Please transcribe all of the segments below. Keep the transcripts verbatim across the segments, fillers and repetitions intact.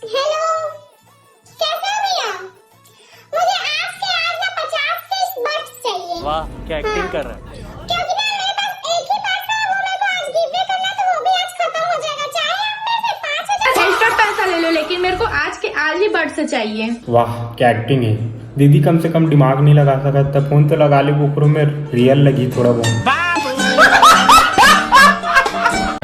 Hello, कैसे हो भैया? मुझे आज के आज ना पचास के बर्ड्स चाहिए। वाह, क्या एक्टिंग कर रहा है। क्योंकि ना मेरे पास एक ही बर्ड्स है, वो मेरे को आज गिव अवे करना, तो वो भी आज खत्म हो जाएगा। चाहे आप मेरे से पाँच हजार एक्स्ट्रा पैसा ले लो, लेकिन मेरे को आज के आज ही बर्ड्स चाहिए। वाह, क्या एक्टिंग है दीदी, कम से कम दिमाग नहीं लगा सकत, त फोन तो लगा ले, ओकरो में रियल लगी थोड़ा बहुत।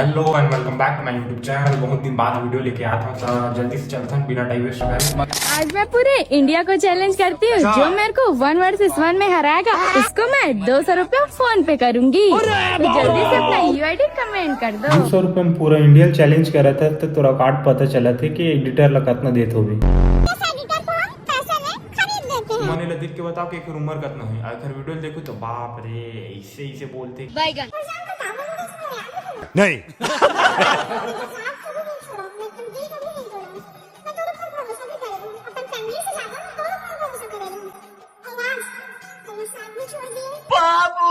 Hello and welcome back to my YouTube channel। बहुत दिन बाद वीडियो लेके आया था, तो जल्दी से चलते हैं बिना टाइम वेस्ट करे। आज मैं पूरे इंडिया को चैलेंज करती हूँ, जो मेरे को वन वर्सेस वन में हराएगा, उसको मैं दो सौ रुपया फोन पे करूंगी। तो जल्दी से अपना यूआईडी कमेंट कर दो। दो सौ रुपया में पूरा इंडिया चैलेंज करा था, तो तोरा कार्ड पता चला थे कि एडिटर ला कतना देत होबे। इस एडिटर को हम पैसे में खरीद लेते हैं। मने ला देख के बताओ कि एकर उम्र कतना है, आखिर वीडियो देखो तो बाप रे, ऐसे ऐसे बोलते। बैगन। नहीं। बाबू,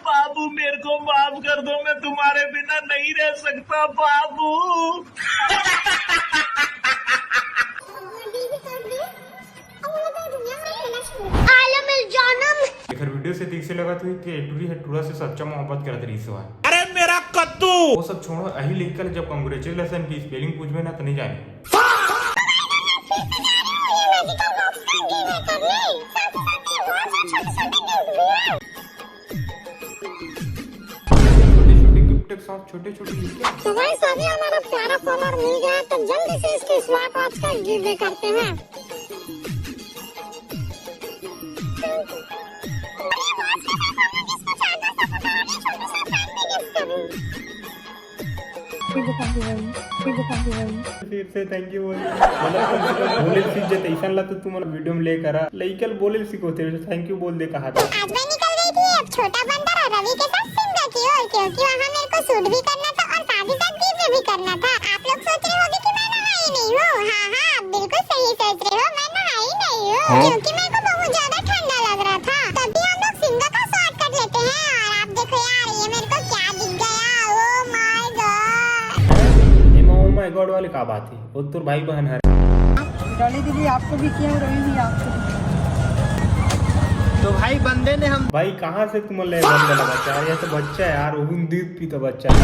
बाबू, मेरे को माफ कर दो, मैं तुम्हारे बिना नहीं रह सकता बाबू। आलम जानम। एकर वीडियो से तो इसे लगत हुई कि टूरी है, टूरा से सच्चा मोहब्बत करत रही सो। अरे मेरा कद्दू। वो सब छोड़ो, अही लिखकर जब कांग्रेचुलेशन की स्पेलिंग पूछबे ना तो नहीं जाने। छोटे छोटे गिफ्ट के साथ छोटे छोटे गिफ्ट। तो गाइस, अभी हमारा प्यारा फॉलोअर मिल गया, तो जल्दी से इसके स्मार्ट वॉच का गिव अवे करते हैं। फिर से थैंक यू बोल। मतलब, कम से कम बोले सीख जाते, ऐसा ला तो तुम वीडियो में लेकर आ, लइकल बोले सीखोते, थैंक यू बोल दे कहा था। आज मैं निकल गई थी अब छोटा बंदर और रवि के साथ शिमला की ओर, क्योंकि वहाँ मेरे को शूट भी करना था और साथ ही साथ गिव अवे भी करना था। आप लोग सोच रहे होंगे कि मैं नहाई नहीं हूँ। हाँ, हाँ, आप बिल्कुल सही सोच रहे हो, मैं नहाई नहीं हूँ, हाँ? क्योंकि मेरे को बहुत ज्यादा ठंडा लग रहा था। तभी हम लोग शिमला का शॉर्टकट लेते हैं। और आप देखो यार, ये मेरे को क्या दिख गया, oh my god। एमा oh my god वाली का बात है? वो तोर भाई बहन है। डॉली दीदी आपको भी किया और रवि भी आपको भी। तो भाई बंदे ने हम भाई कहाँ से तुम ले बंदा लगा यार, ये तो बच्चा है यार, वो दूध पीता बच्चा है।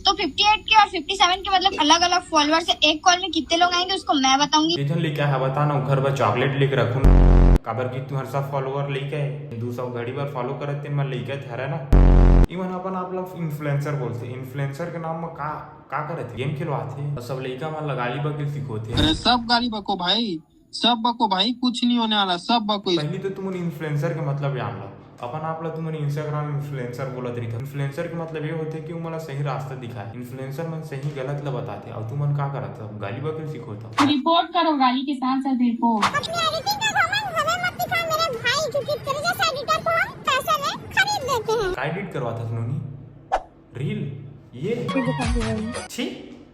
तो फिफ्टी एट के और फिफ्टी सेवन के मतलब अलग अलग फॉलोअर से एक कॉल में कितने लोग आएंगे उसको मैं बताऊंगी। ये जन लेके आया बता ना, घर पर चॉकलेट लेके रखूँ, काबर कि तू हर सब फॉलोअर लेके है, दो सौ घड़ी बार फॉलो करत तेन मन लेके थरा ना। इवन अपन आप लोग इन्फ्लुएंसर बोलते, इन्फ्लुएंसर के नाम में का का करत हे? गेम खिलवात हे। और सब लइका मन ला गाली बके सिखोत हे। अरे सब गाली बको भाई, सब बको भाई, कुछ नहीं होने वाला, सब बको। पहली तो तुमन इन्फ्लुएंसर के मतलब जान लो। अपन आप ला तुमन Instagram इन्फ्लुएंसर बोलत रहिथव। इन्फ्लुएंसर के मतलब ये होथे कि उमन ला सही रास्ता दिखाए। इन्फ्लुएंसर मन सही गलत ला बताथे। अउ तुमन का करत हव? गाली बके सिखोत हव। रिपोर्ट करो, गाली के साथ साथ रिपोर्ट। अपनी एडिटिंग का घमंड हमें मत दिखा मेरे भाई, क्योंकि तेरे जैसा एडिटर को हम पैसे में खरीद लेते हैं। का एडिट करवाथस नोनी? रील? ये? छी,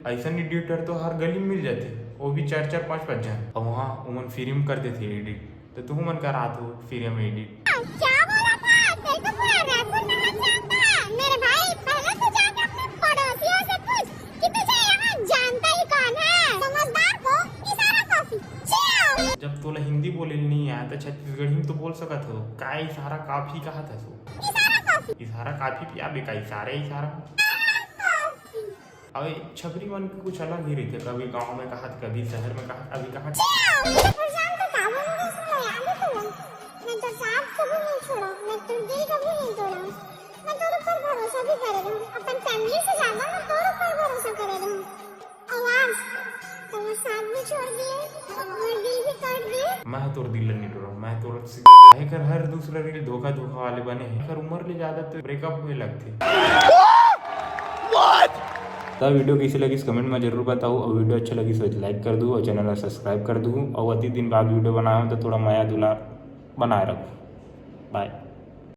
ऐसन एडिटर तो हर गली में मिल जाथे, वो भी चार चार पाँच पाँच झन। अब वहाँ उमन फ्री में कर देथे एडिट, तो तुहू मन करा दो फ्री में एडिट। क्या बोला था? तेरे को पूरा रैपर समझ में आता है। मेरे भाई, पहले तो जाके अपने पड़ोसियों से पूछ कि तुझे यहाँ जानता ही कौन है। समझदार को इशारा काफी। Chill। जब तोला हिंदी बोले नहीं आया तो छत्तीसगढ़ी में तो बोल सकत हो। का इशारा काफी कहा था तू? इशारा काफी। इशारा काफी पिया बेका, इशारे इशारा। अबे छपरी मन के कुछ अलग ही रहिथे, कभी गांव में कहा, कभी शहर में कहा, कभी कहा। मैं तो सांप को भी नहीं छोड़ा, मैं तो दिल को भी नहीं तोड़ा। मैं तोर ऊपर भरोसा भी करे रहूं, अपन फैमिली से ज्यादा मैं तोर ऊपर भरोसा करे रहूं। और आज तो वो साथ भी छोड़ दिए और दिल भी तोड़ दिए। मैं तोर दिल नहीं तोड़ा, मैं तोर से एकर हर दूसरा रील धोखा धोखा वाले बने हैं। एकर उम्र ले ज्यादा तो ब्रेकअप हुए लगथे। त वीडियो कइसे लगिस कमेंट में जरूर बताओ, और वीडियो अच्छा लगिस तो लाइक कर दू और चैनल ला सब्सक्राइब कर दू, और अति दिन बाद वीडियो बनाए हो तो थोड़ा मया दुलार बनाए रखो। बाय।